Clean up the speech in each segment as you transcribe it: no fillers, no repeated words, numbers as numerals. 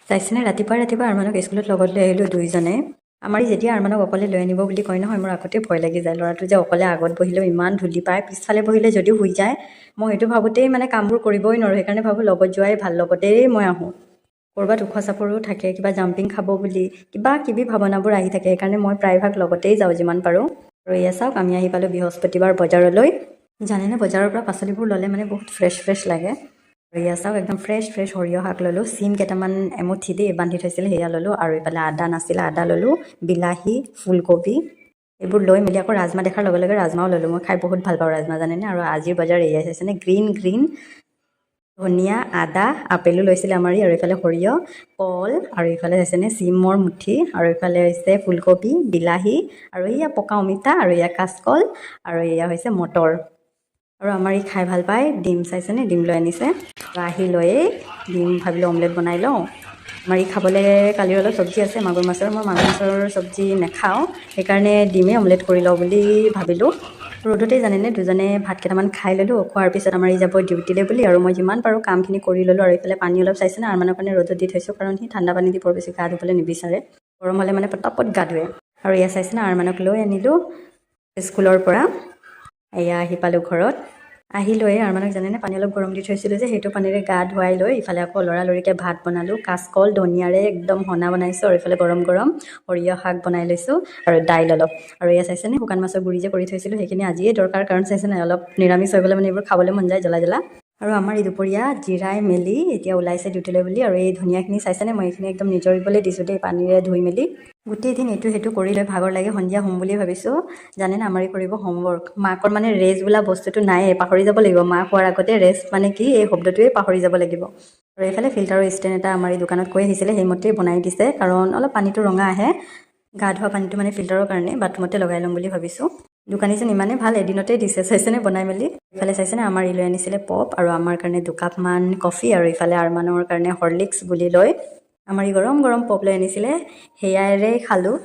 চাইছেনে, ৰাতিপুৱা ৰাতিপুৱা আৰমানক স্কুলত লগত লৈ আহিলোঁ দুইজনে। আমাৰ যেতিয়া আৰমানক অকলে লৈ আনিব বুলি কয় নহয়, মোৰ আগতে ভয় লাগি যায়। ল'ৰাটো যে অকলে আগত বহিলেও ইমান ধূলি পায়, পিছফালে বহিলে যদিও শুই যায়, মই সেইটো ভাবোঁতেই মানে কামবোৰ কৰিবই নোৱাৰোঁ। সেইকাৰণে ভাবোঁ লগত যোৱাই ভাল, লগতেই মই আহোঁ। ক'ৰবাত ওখ চাপৰো থাকে, কিবা জাম্পিং খাব বুলি কিবা কিবি ভাৱনাবোৰ আহি থাকে। সেইকাৰণে মই প্ৰায়ভাগ লগতেই যাওঁ যিমান পাৰোঁ। আৰু এয়া চাওক, আমি আহি পালোঁ বৃহস্পতিবাৰ বজাৰলৈ। জানেনে, বজাৰৰ পৰা পাচলিবোৰ ল'লে মানে বহুত ফ্ৰেছ ফ্ৰেছ লাগে। আৰু এয়া চাওক, একদম ফ্ৰেছ ফ্ৰেছ সৰিয়হ শাক ল'লোঁ। চিম কেইটামান এমুঠি দেই বান্ধি থৈছিলে, সেয়া ল'লোঁ। আৰু এইফালে আদা নাছিলে, আদা ল'লোঁ, বিলাহী, ফুলকবি এইবোৰ লৈ মেলি আকৌ ৰাজমাহ দেখাৰ লগে লগে ৰাজমাহো ল'লোঁ। মই খাই বহুত ভাল পাওঁ ৰাজমাহ, জানেনে? আৰু আজিৰ বজাৰ এয়াই। চাইছেনে, গ্ৰীণ গ্ৰীণ ধনিয়া, আদা, আপেলো লৈছিলে আমাৰ ই। আৰু এইফালে সৰিয়হ, কল আৰু এইফালে চাইছেনে চিমৰ মুঠি আৰু এইফালে হৈছে ফুলকবি, বিলাহী আৰু এয়া পকা অমিতা আৰু এয়া কাচকল আৰু এয়া হৈছে মটৰ। আৰু আমাৰ ই খাই ভাল পায় ডিম। চাইছেনে, ডিম লৈ আনিছে। আৰু আহি লৈয়ে ডিম ভাবিলোঁ অমলেট বনাই লওঁ। আমাৰ ই খাবলৈ কালিৰ অলপ চব্জি আছে মাগুৰ মাছৰ। মই মাগুৰ মাছৰ চব্জি নাখাওঁ, সেইকাৰণে ডিমেই অমলেট কৰি লওঁ বুলি ভাবিলোঁ। ৰ'দতেই জানেনে দুজনে ভাত কেইটামান খাই ল'লোঁ। খোৱাৰ পিছত আমাৰ ই যাব ডিউটিলৈ বুলি আৰু মই যিমান পাৰোঁ কামখিনি কৰি ল'লোঁ। আৰু এইফালে পানী অলপ, চাইছেনে, আৰমানৰ কাৰণে ৰ'দত দি থৈছোঁ, কাৰণ সি ঠাণ্ডা পানী দি বৰ বেছি গা ধুবলৈ নিবিচাৰে। গৰম হ'লে মানে পটাপট গা ধুৱে। আৰু এয়া চাইছেনে, আৰমানক লৈ আনিলোঁ স্কুলৰ পৰা। এয়া আহি পালোঁ ঘৰত। আহি লৈ আৰমানক, জানেনে, পানী অলপ গৰম দি থৈছিলোঁ যে, সেইটো পানীৰে গা ধুৱাই লৈ ইফালে আকৌ লৰালৰিকৈ ভাত বনালোঁ। কাচকল ধনিয়াৰে একদম সনা বনাইছোঁ আৰু ইফালে গৰম গৰম সৰিয়হ শাক বনাই লৈছোঁ আৰু দাইল অলপ। আৰু এয়া চাইছেনে, শুকান মাছৰ গুড়ি যে কৰি থৈছিলোঁ, সেইখিনি আজিয়ে দৰকাৰ, কাৰণ চাইছেনে, অলপ নিৰামিষ হৈ গ'লে মানে এইবোৰ খাবলৈ মন যায় জ্বলা জ্বলা। আৰু আমাৰ এই দুপৰীয়া জিৰাই মেলি এতিয়া ওলাইছে ডিউটিলৈ বুলি। আৰু এই ধনিয়াখিনি চাইছেনে, মই এইখিনি একদম নিজৰিবলৈ দিছোঁ দেই পানীৰে ধুই মেলি। গোটেই দিন এইটো সেইটো কৰি লৈ ভাগৰ লাগে, সন্ধিয়া শুম বুলি ভাবিছোঁ। জানেনে, আমাৰ এই কৰিব হোমৱৰ্ক। মাকৰ মানে ৰেষ্ট বোলা বস্তুটো নায়েই, পাহৰি যাব লাগিব। মাক হোৱাৰ আগতে ৰেষ্ট মানে কি, এই শব্দটোৱে পাহৰি যাব লাগিব। আৰু এইফালে ফিল্টাৰৰ ষ্টেণ্ড এটা আমাৰ এই দোকানত কৈ আহিছিলে, সেইমতেই বনাই দিছে, কাৰণ অলপ পানীটো ৰঙা আহে গা ধোৱা পানীটো, মানে ফিল্টাৰৰ কাৰণে বাথৰুমতে লগাই ল'ম বুলি ভাবিছোঁ। দোকানীজন ইমানেই ভাল, এদিনতে দিছে, চাইছেনে, বনাই মেলি। ইফালে চাইছেনে, আমাৰ ই লৈ আনিছিলে পপ আৰু আমাৰ কাৰণে দুকাপমান কফি আৰু ইফালে আৰমানৰ কাৰণে হৰলিক্স বুলি লৈ আমাৰ ই গৰম গৰম পপ লৈ আনিছিলে, সেয়াৰে খালোঁ।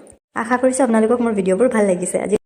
আশা কৰিছোঁ আপোনালোকক মোৰ ভিডিঅ'বোৰ ভাল লাগিছে আজি।